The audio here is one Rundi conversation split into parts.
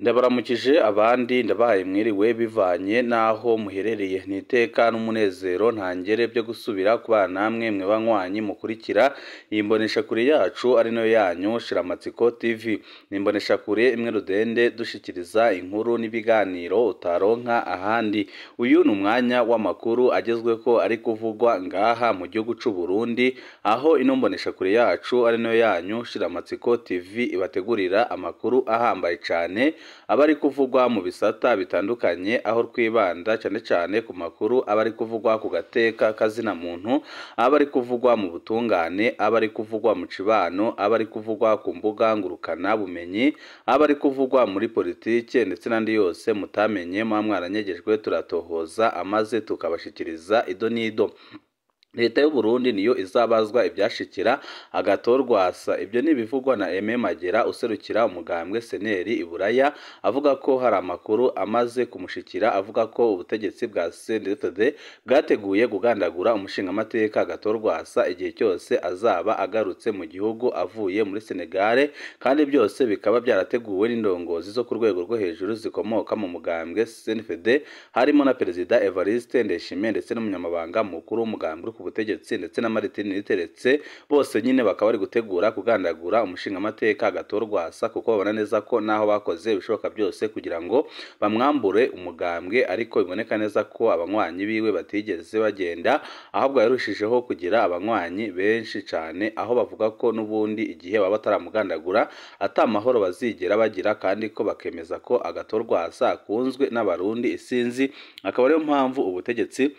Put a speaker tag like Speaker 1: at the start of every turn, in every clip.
Speaker 1: Ndabaramukije abandi ndabahaye mwiriwe bivanye n'aho muherereye. Ni iteka n'umunezero ntangere byo gusubira kubana namwe mwe banywanyi mukurikira iyi mboneshakure yacu ari nayo yanyu Shiramatsiko TV. Ni imboneshakure imwe rudende dushikiriza inkuru n'ibiganiro utaronka ahandi. Uyu ni umwanya w'amakuru agezweko ari kuvugwa ngaha mu gihugu c'u Burundi, aho ino mboneshakure yacu ari nayo yanyu Shiramatsiko TV ibategurira amakuru ahambaye cane aba ari kuvugwa mu bisata bitandukanye, aho twibanda cyane cyane ku makuru aba ari kuvugwa ku gateka kazina muntu, aba ari kuvugwa mu butungane, aba ari kuvugwa mu cibano, aba ari kuvugwa ku mbuga ngurukana bumenyi, aba ari kuvugwa muri politike ndetse n'andi yose mutamenye muba mwaranyegejwe, turatohoza amaze tukabashikiriza ido n'ido. Leta y'u Burundi niyo izabazwa ibyashikira agatorwasa. Ibyo ni ibivugwa na Aime Magera userukira umugambwe Seneri i Buraya, avuga ko hari amakuru amaze kumushikira avuga ko ubutegetsi bwa CNDD-FDD bwateguye kugandagura umushingamateka Agatorwasa igihe cyose azaba agarutse mu gihugu avuye muri Senegale, kandi byose bikaba byarateguwe n'indongozi zo ku rwego rwo hejuru zikomoka mu mugambwe CNDD-FDD, harimo na Perezida Evariste Ndayishimiye ndetse n'umunyamabanga mukuru w'umugambwe ku butegetsi ndetse na Martin Niteretse. Bose nyine bakaba bari gutegura kugandagura umushingamateka Agatorwasa, kuko babona neza ko naho bakoze ibishoboka byose kugira ngo bamwambure umugambwe, ariko biboneka neza ko abanywanyi biwe batigeze bagenda, ahubwo yarushijeho kugira abanywanyi benshi cyane, aho bavuga ko n'ubundi igihe baba bataramugandagura ata mahoro bazigera bagira, kandi ko bakemeza ko Agatorwasa akunzwe n'Abarundi isinzi, akaba ariyo mpamvu ubutegetsi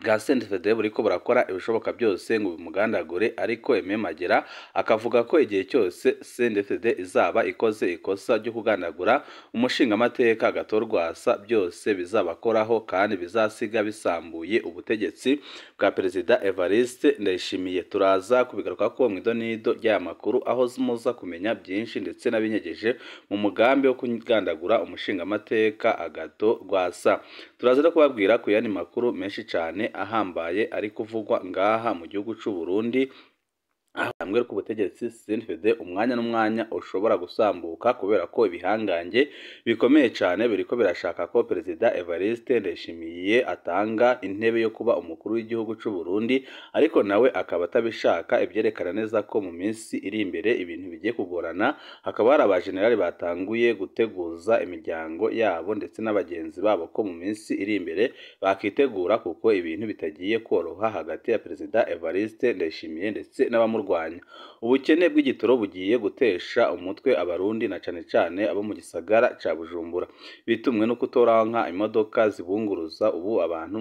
Speaker 1: bwa CNDD-FDD buriko burakora ibishoboka byose ngo bimugandagure. Ariko Aime Magera akavuga ko igihe cyose CNDD-FDD izaba ikoze ikosa ryo kugandagura umushingamateka Agatorwasa, byose bizabakoraho kandi bizasiga bisambuye ubutegetsi bwa Perezida Evariste Ndayishimiye. Turaza kubigaruka ko mu idonido ry'aya makuru, aho muza kumenya byinshi ndetse n'abinyegeje mu mugambi wo kugandagura umushingamateka Agatorwasa. Turaza no kubabwira ku yandi makuru menshi cyane ahambaye ari kuvugwa ngaha mu gihugu c'u Burundi, aho hamwe ku butegetsi CNDD-FDD umwanya n'umwanya ushobora gusambuka, kubera ko ibihangange bikomeye cyane biriko birashaka ko Perezida Evariste Ndayishimiye atanga intebe yo kuba umukuru w'igihugu c'u Burundi, ariko nawe akaba atabishaka. Ibyerekana neza ko mu minsi iri imbere ibintu bigiye kugorana. Hakaba hari abajenerali batanguye guteguza imiryango yabo ndetse n'abagenzi babo ko mu minsi iri imbere bakitegura, kuko ibintu bitagiye koroha hagati ya Perezida Evariste Ndayishimiye ndetse n'abamurwanya. Ubukene bw'igitoro bugiye gutesha umutwe Abarundi na cane cane abo mu gisagara ca Bujumbura, bitumwe no kutoranka imodoka zibunguruza. Ubu abantu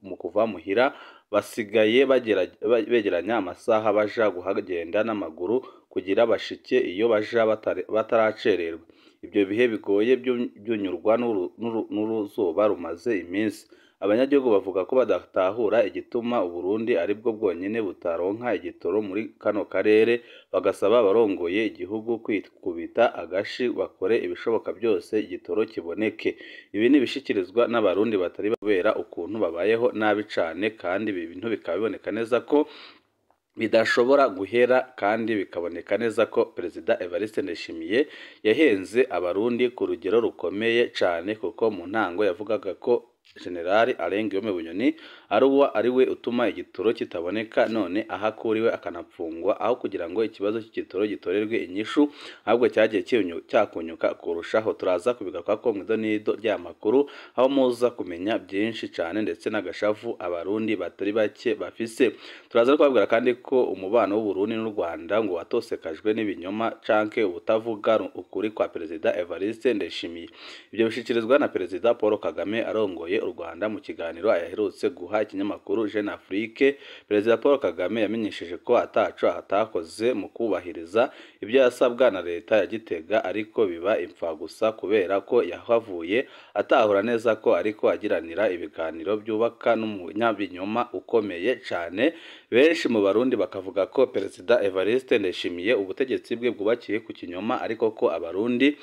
Speaker 1: mu kuva muhira basigaye begeranya amasaha baja guhagenda n'amaguru kugira bashike iyo baja bataracererwa. Ibyo bihe bigoye byunyurwa n'uruzuba rumaze iminsi. Abanyagihugu bavuga ko badatahura igituma Uburundi aribwo bwonyene butaronka igitoro muri kano karere, bagasaba abarongoye igihugu kwikubita agashi bakore ibishoboka byose igitoro kiboneke. Ibi ni ibishikirizwa n'Abarundi batari kubera ukuntu babayeho nabi cane, kandi ibi bintu bikaba biboneka neza ko bidashobora guhera, kandi bikaboneka neza ko Perezida Evariste Ndayishimiye yahenze Abarundi ku rugero rukomeye cane, kuko mu ntango yavugaga ko General Alain Guillaume Bunyoni ari we utuma igitoro kitaboneka, none aho akuriwe akanapfungwa, aho kugira ngo ikibazo cy'igitoro gitorerwe inyishu, ahubwo cyagiye cyakunyuka kurushaho. Turaza kubigaruka ko mu idonido ry'amakuru, aho muza kumenya byinshi cyane ndetse n'agashavu Abarundi batari bake bafise. Turaza no kubabwira kandi ko umubano w'u Burundi n'u Rwanda ngo watosekajwe n'ibinyoma canke ubutavuga ukuri kwa Perezida Evariste Ndayishimiye. Ibyo bishikirizwa na Perezida Paul Kagame arongoye u Rwanda mu kiganiro aherutse guha ikinyamakuru Jeune Afrique. Perezida Paul Kagame yamenyesheje ko ataco atakoze mu kubahiriza ibyo yasabwa na leta ya Gitega, ariko biba impfagusa kubera ko yahavuye atahura neza ko ariko agiranira ibiganiro byubaka n'umunyabinyoma ukomeye cane. Benshi mu Barundi bakavuga ko Perezida Evariste Ndayishimiye ubutegetsi bwe bwubakiye ku kinyoma, ariko ko Abarundi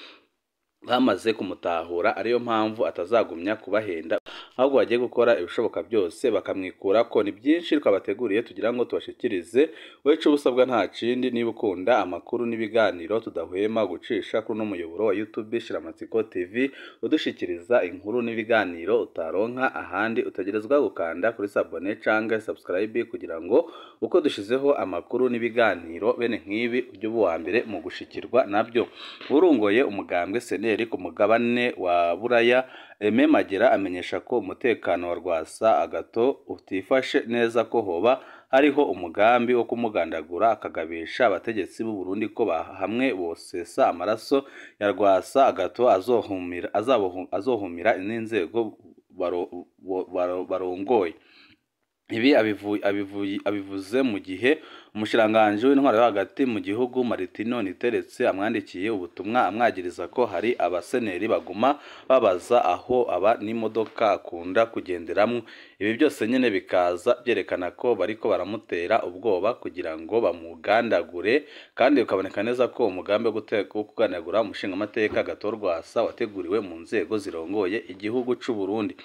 Speaker 1: bamaze kumutahura, ariyo mpamvu atazagumya kubahenda. ahubwo bagiye gukora ibishoboka byose bakamwikura ko. Ni byinshi twabateguriye tugira ngo tubashikirize. Wecu ubusabwa nta kindi, niba ukunda amakuru n'ibiganiro tudahwema gucisha kuri uno muyoboro wa YouTube Shiramatsiko TV udushikiriza inkuru n'ibiganiro utaronka ahandi, utegerezwa gukanda kuri sabone canke subscribe kugira ngo uko dushizeho amakuru n'ibiganiro bene nk'ibi ujye uba uwa mbere mu gushikirwa nabyo. Urongoye umugambwe seneri ku mugabane wa Buraya Aime Magera amenyesha ko umutekano wa Rwasa Agathon utifashe neza, ko hoba hariho umugambi wo kumugandagura, akagabisha abategetsi b'u Burundi ko hamwe bosesa amaraso ya Rwasa Agathon azohumira n'inzego barongoye. Ibi abivuze mu gihe umushikiranganji w'intwaro yo hagati mu gihugu Martino Niteretse amwandikiye ubutumwa amwagiriza ko hari abaseneri baguma babaza aho aba n'imodoka akunda kugenderamwo. Ibi byose nyene bikaza byerekana ko bariko baramutera ubwoba kugira ngo bamugandagure, kandi bikaboneka neza ko umugambi wo kugandagura umushingamateka Agathon Rwasa wateguriwe mu nzego zirongoye igihugu c'u Burundi.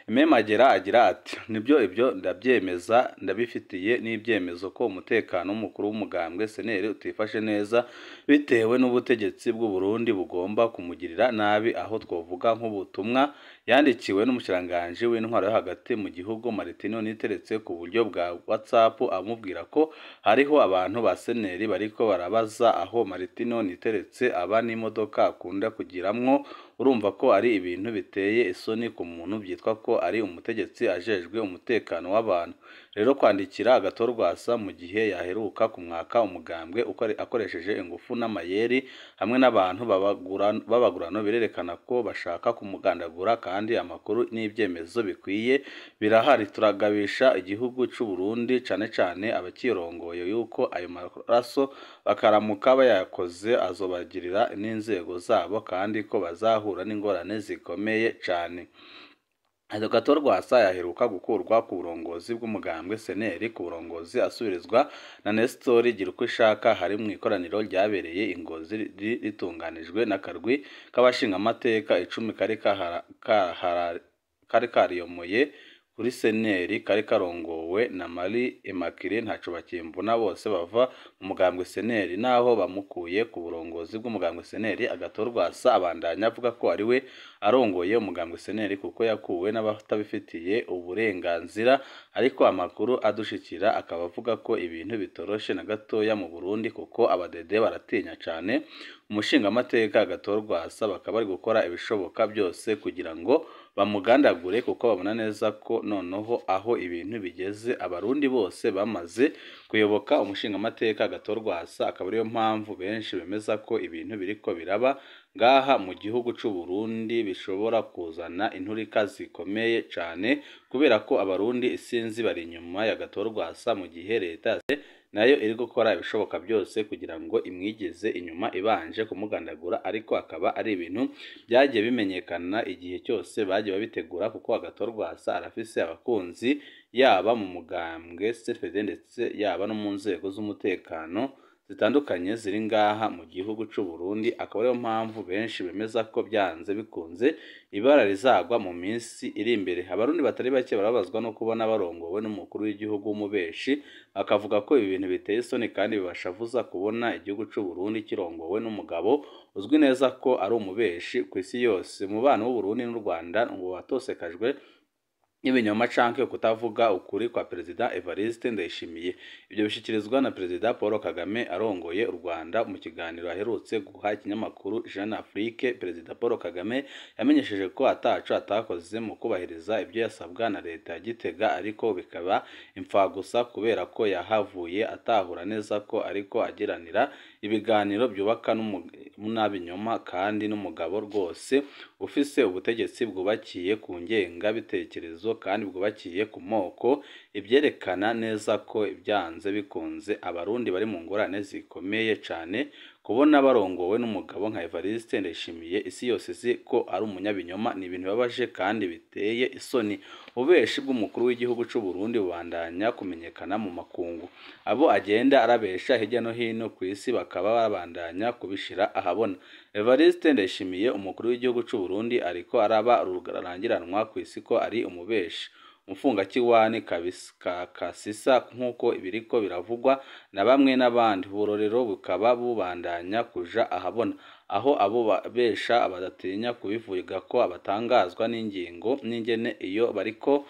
Speaker 1: Aime Magera agira ati: "Nibyo, ibyo ndabyemeza, ndabifitiye n'ibyemezo ko umutekano w'umukuru w'umugambwe seneri utifashe neza bitewe n'ubutegetsi bw'u Burundi bugomba kumugirira nabi, aho twovuga nk'ubutumwa yandikiwe n'umushikiranganji w'intwaro yo hagati mu gihugu Martino Niteretse ku buryo bwa WhatsApp amubwira ko hariho abantu ba seneri bariko barabaza aho Martino Niteretse aba n'imodoka akunda kugiramwo. Urumva ko ari ibintu biteye isoni ku muntu byitwa ko ari umutegetsi ajejwe umutekano w'abantu. Rero kwandikira Agathon Rwasa mu gihe yaheruka kumwaka umugambwe akoresheje ingufu n'amayeri hamwe n'abantu b'abagurano birerekana ko bashaka kumugandagura, kandi amakuru n'ibyemezo bikwiye birahari. Turagabisha igihugu c'u Burundi cane cane abakirongoye yuko ayo maraso bakaramuka bayakoze azobagirira n'inzego zabo, kandi ko bazahura n'ingorane zikomeye cane." Agathon Rwasa yaheruka gukurwa ku burongozi bw'umugambwe seneri ku burongozi asubirizwa na Nestor Girukwishaka, hari mu ikoraniro ryabereye i Ngozi ritunganijwe n'akarwi k'abashingamateka 10 kari kariyomoye kuri seneri, kari karongowe na Marie Immaculée Ntacobakimvuna, bose bava mu mugambwe seneri. Naho bamukuye ku burongozi bw'umugambwe seneri, Agathon Rwasa abandanya avuga ko ari we arongoye umugambwe seneri kuko yakuwe n'abatabifitiye uburenganzira, ariko amakuru adushikira akaba avuga ko ibintu bitoroshe na gatoya mu Burundi kuko abadede baratinya cane umushingamateka Agathon Rwasa, bakaba bari gukora ibishoboka byose kugira ngo bamugandagure, kuko babona neza ko noneho aho ibintu bigeze abarundi bose bamaze kuyoboka umushingamateka Agathon Rwasa, akaba ariyo mpamvu benshi bemeza ko ibintu biriko biraba ngaha mu gihugu c'u Burundi bishobora kuzana inturika zikomeye cane, kubera ko abarundi isinzi bari inyuma ya Agathon Rwasa, mu gihe leta nayo iri gukora ibishoboka byose kugira ngo imwigeze inyuma ibanje kumugandagura. Ariko akaba ari ibintu byagiye bimenyekana igihe cyose bagiye babitegura, kuko Agathon Rwasa arafise abakunzi yaba mu mugambwe CFD ndetse yaba no mu nzego z'umutekano zitandukanye ziri ngaha mu gihugu c'u Burundi, akaba ariyo mpamvu benshi bemeza ko byanze bikunze ibara rizagwa mu minsi iri imbere. Abarundi batari bake barabazwa no kubona barongowe n'umukuru w'igihugu w'umubeshi, bakavuga ko ibi bintu biteye isoni kandi bibashavuza kubona igihugu c'u Burundi kirongowe n'umugabo uzwi neza ko ari umubeshi ku isi yose. Umubano w'u Burundi n'u Rwanda ngo watosekajwe n'ibinyoma canke kutavuga ukuri kwa Perezida Evariste Ndayishimiye. Ibyo bishikirizwa na Perezida Paul Kagame arongoye u Rwanda mu kiganiro aherutse guha ikinyamakuru Jeune Afrique. Perezida Paul Kagame yamenyesheje ko ataco atakoze mu kubahiriza ibyo yasabwa na leta ya Gitega, ariko bikaba imfagusa kubera ko yahavuye atahura neza ko ariko agiranira ibiganiro byubaka n'abinyoma, kandi n'umugabo rwose ufise ubutegetsi bwubakiye ku ngengabitekerezo kandi bwubakiye ku moko. Ivyerekana neza ko vyanze bikunze Abarundi bari mu ngorane zikomeye cane. Kubona barongowe n'umugabo nka Evariste Ndayishimiye, isi yose izi ko ari umunyabinyoma, ni ibintu bibabaje kandi biteye isoni. Ububeshi bw'umukuru w'igihugu c'u Burundi bubandanya kumenyekana mu makungu. Abo agenda arabesha hirya no hino kw'isi bakaba babandanya kubishira ahabona. Evariste Ndayishimiye, umukuru w'igihugu c'u Burundi, ariko araba rurangiranwa kw'isi ko ari umubeshi, umufungakiwani kasisa, nk'uko biriko biravugwa na bamwe n'abandi. Uburorero bukaba bubandanya kuja ahabona, aho abo babesha badatinya kubivuga ko abatangazwa n'ingingo n'ingene iyo bariko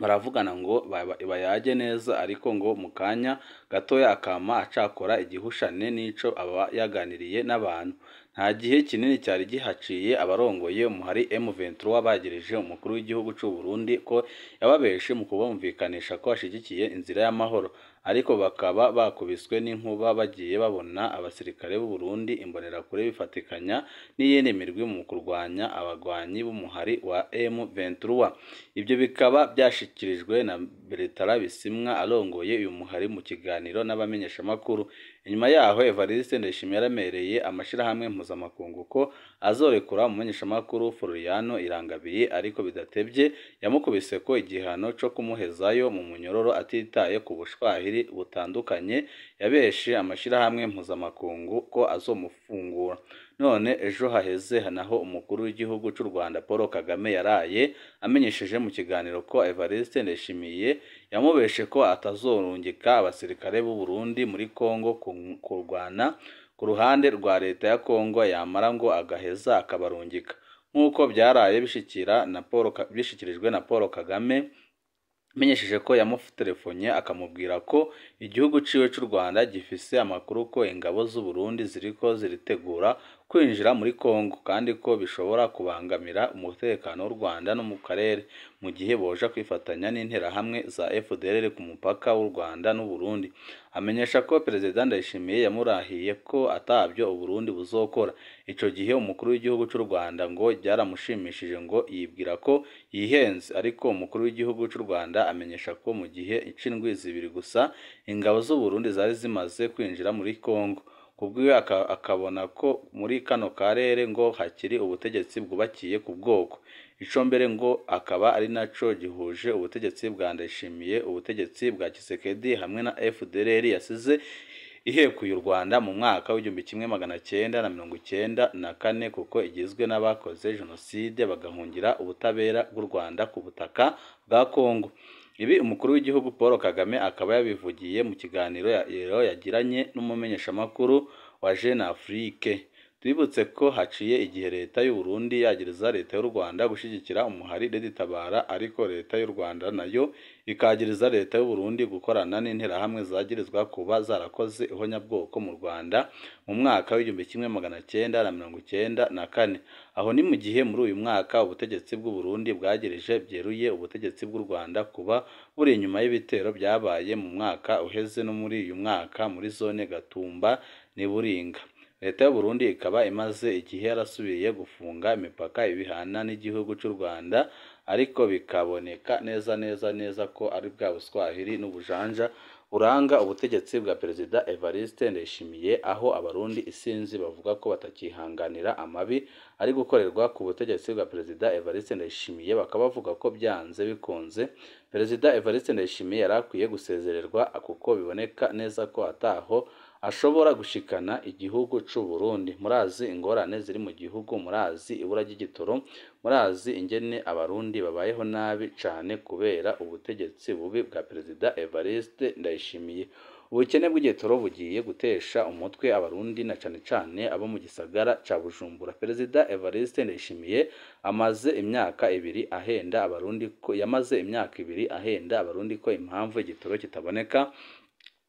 Speaker 1: baravugana ngo bayage neza, ariko ngo mu kanya gatoya akama acakora igihushane n'ico aba yaganiriye n'abantu. Nta gihe kinini cyari gihaciye abarongoye umuhari M23 bagirije umukuru w'igihugu c'u Burundi ko yababeshe mu kubumvikanisha ko ashigikiye inzira y'amahoro, ariko bakaba bakubiswe n'inkuba bagiye babona abasirikare b'u Burundi imbonerakure bifatikanya n'iyindi mirwi mu kurwanya abagwanyi b'umuhari wa M23. Ibyo bikaba byashikirijwe na Bertrand Bisimwa arongoye uyu muhari mu kiganiro n'abamenyeshamakuru. Inyuma yaho Evariste Ndayishimiye yaramereye amashirahamwe mpuzamakungu ko azorekura umumenyeshamakuru Floriano Irangabiye, ariko bidatevye yamukubise ko igihano co kumuhezayo mu munyororo atitaye ku bushwahiri butandukanye yabeshe amashirahamwe mpuzamakungu ko azomufungura. None ejo haheze naho umukuru w'igihugu c'u Rwanda Paul Kagame yaraye amenyesheje mu kiganiro ko Evariste Ndayishimiye yamubeshe ko atazorungika abasirikare b'u Burundi muri Kongo kurwana ku ruhande rwa leta ya Kongo, yamara ngo agaheza akabarungika, nk'uko byaraye bishikirijwe na Paul Kagame amenyesheje ko yamutelefonnye akamubwira ko igihugu ciwe c'u Rwanda gifise amakuru ko ingabo z'u Burundi ziriko ziritegura kwinjira muri Kongo, kandi ko bishobora kubangamira umutekano w'u Rwanda no mu karere mu gihe boja kwifatanya n'interahamwe za FDLR ku mupaka w'u Rwanda n'u Burundi. Amenyesha ko Perezida Ndayishimiye yamurahiye ko atabyo u Burundi buzokora. Ico gihe umukuru w'igihugu c'u Rwanda ngo byaramushimishije, ngo yibwira ko yihenze, ariko umukuru w'igihugu c'u Rwanda amenyesha ko mu gihe c'indwi zibiri gusa ingabo z'u Burundi zari zimaze kwinjira muri Kongo. Kubwiwe akabona ko muri kano karere ngo hakiri ubutegetsi bwubakiye ku bwoko. Ico mbere ngo akaba ari naco gihuje ubutegetsi bwa Ndayishimiye, ubutegetsi bwa Tshisekedi hamwe na FDLR yasize ihekuye u Rwanda mu mwaka w'1994, kuko igizwe n'abakoze jenoside bagahungira ubutabera bw'u Rwanda ku butaka bwa Kongo. Ibi umukuru w'igihugu Paul Kagame akaba yabivugiye mu kiganiro yagiranye n'umumenyeshamakuru wa Jeune Afrique. Twibutse ko haciye igihe leta y'u Burundi yagiriza leta y'u Rwanda gushigikira umuhari Red-Tabara, ariko leta y'u Rwanda nayo ikagiriza leta y'u Burundi gukorana n'interahamwe zagirizwa kuba zarakoze ihonyabwoko mu Rwanda mu mwaka w'1994. Aho ni mu gihe muri uyu mwaka ubutegetsi bw'u Burundi bwagirije byeruye ubutegetsi bw'u Rwanda kuba buri inyuma y'ibitero byabaye mu mwaka uheze no muri uyu mwaka muri zone Gatumba n'iBuringa. Leta y'u Burundi ikaba imaze igihe yarasubiye gufunga imipaka ibihana n'igihugu c'u Rwanda, ariko bikaboneka neza neza neza ko ari bwa buswahili n'ubujanja buranga ubutegetsi bwa Perezida Evariste Ndayishimiye, aho Abarundi isinzi bavuga ko batakihanganira amabi ari gukorerwa ku butegetsi bwa Perezida Evariste Ndayishimiye, bakaba bavuga ko byanze bikunze Perezida Evariste Ndayishimiye yari akwiye gusezererwa, kuko biboneka neza ko ataho ashobora gushikana igihugu c'u Burundi. Murazi ingorane ziri mu gihugu, murazi ibura ry'igitoro, murazi ingene Abarundi babayeho nabi cane kubera ubutegetsi bubi bwa Perezida Evariste Ndayishimiye. Ubukene bw'igitoro bugiye gutesha umutwe Abarundi na cane cane abo mu gisagara ca Bujumbura. Perezida Evariste Ndayishimiye amaze imyaka ibiri ahenda Abarundi ko yamaze imyaka ibiri ahenda Abarundi ko impamvu igitoro kitaboneka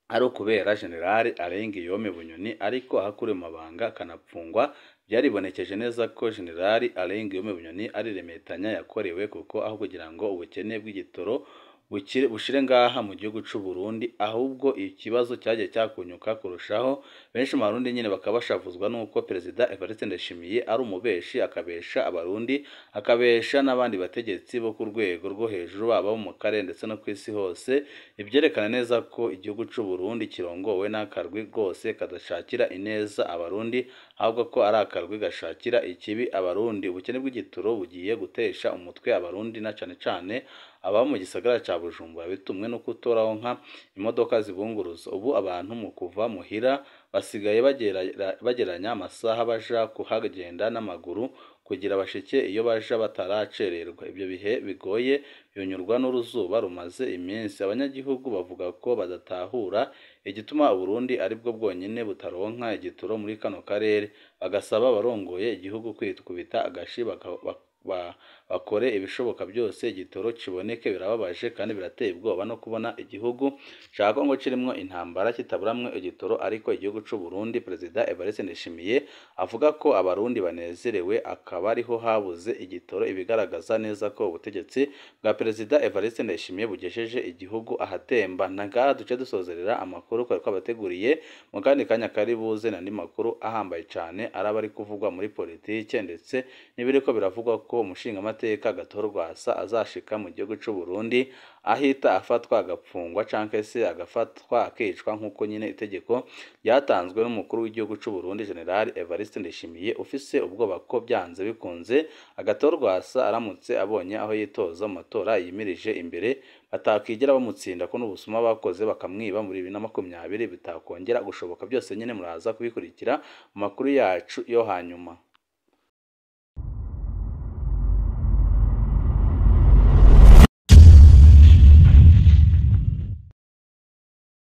Speaker 1: ari ukubera General Alain Guillaume Bunyoni, ariko ahakuriwe mu mabanga akanapfungwa. Byaribonekeje neza ko General Alain Guillaume Bunyoni ari remetanya yakorewe, kuko aho kugira ngo ubukene bw'igitoro bushire ngaha mu gihugu c'u Burundi, ahubwo ikibazo cyagiye cyakunyuka kurushaho. Benshi mu Barundi nyine bakaba bashavuzwa n'uko Perezida Evariste Ndayishimiye ari umubeshi, akabesha Abarundi, akabesha n'abandi bategetsi bo ku rwego rwo hejuru, baba bo mu karere ndetse no ku isi hose, ibyerekana neza ko igihugu c'u Burundi kirongowe n'akarwi rwose kadashakira ineza Abarundi, ahubwo ko ari akarwi gashakira ikibi Abarundi. Ubukene bw'igitoro bugiye gutesha umutwe Abarundi na cane cane aba mu gisagara ca Bujumbura, bitumwe no kutoronka imodoka zibunguruza. Ubu abantu mu kuva muhira basigaye bageranya amasaha baja kuhagenda n'amaguru kugira bashike iyo baja bataracererwa. Ibyo bihe bigoye byunyurwa n'uruzuba rumaze iminsi. Abanyagihugu bavuga ko badatahura igituma Uburundi aribwo bwonyene butaronka igitoro muri kano karere, bagasaba abarongoye igihugu kwikubita agashi bakore ibishoboka byose igitoro kiboneke. Birababaje kandi birateye ubwoba no kubona igihugu ca Kongo kirimwo intambara kitaburamwo igitoro, ariko igihugu c'u Burundi Perezida Evariste Ndayishimiye avuga ko Abarundi banezerewe akaba ariho habuze igitoro, ibigaragaza neza ko ubutegetsi bwa Perezida Evariste Ndayishimiye bugejeje igihugu ahatemba. Na ngaha duce dusozerera amakuru twari twabateguriye mu kandi kanya kari buze n'andi makuru ahambaye cane araba ari kuvugwa muri politike, ndetse n'ibiriko biravugwa ko umushingamateka Agathon Rwasa azashika mu gihugu c'u Burundi ahita afatwa agapfungwa canke se agafatwa akicwa, nk'uko nyine itegeko ryatanzwe n'umukuru w'igihugu c'u Burundi General Evariste Ndayishimiye, ufise ubwoba ko byanze bikunze Agathon Rwasa aramutse abonye aho yitoza mu matora yimirije imbere batakigera bamutsinda, ko n'ubusuma bakoze bakamwiba muri 2020 bitakongera gushoboka. Byose nyine muraza kubikurikira mu makuru yacu yo hanyuma.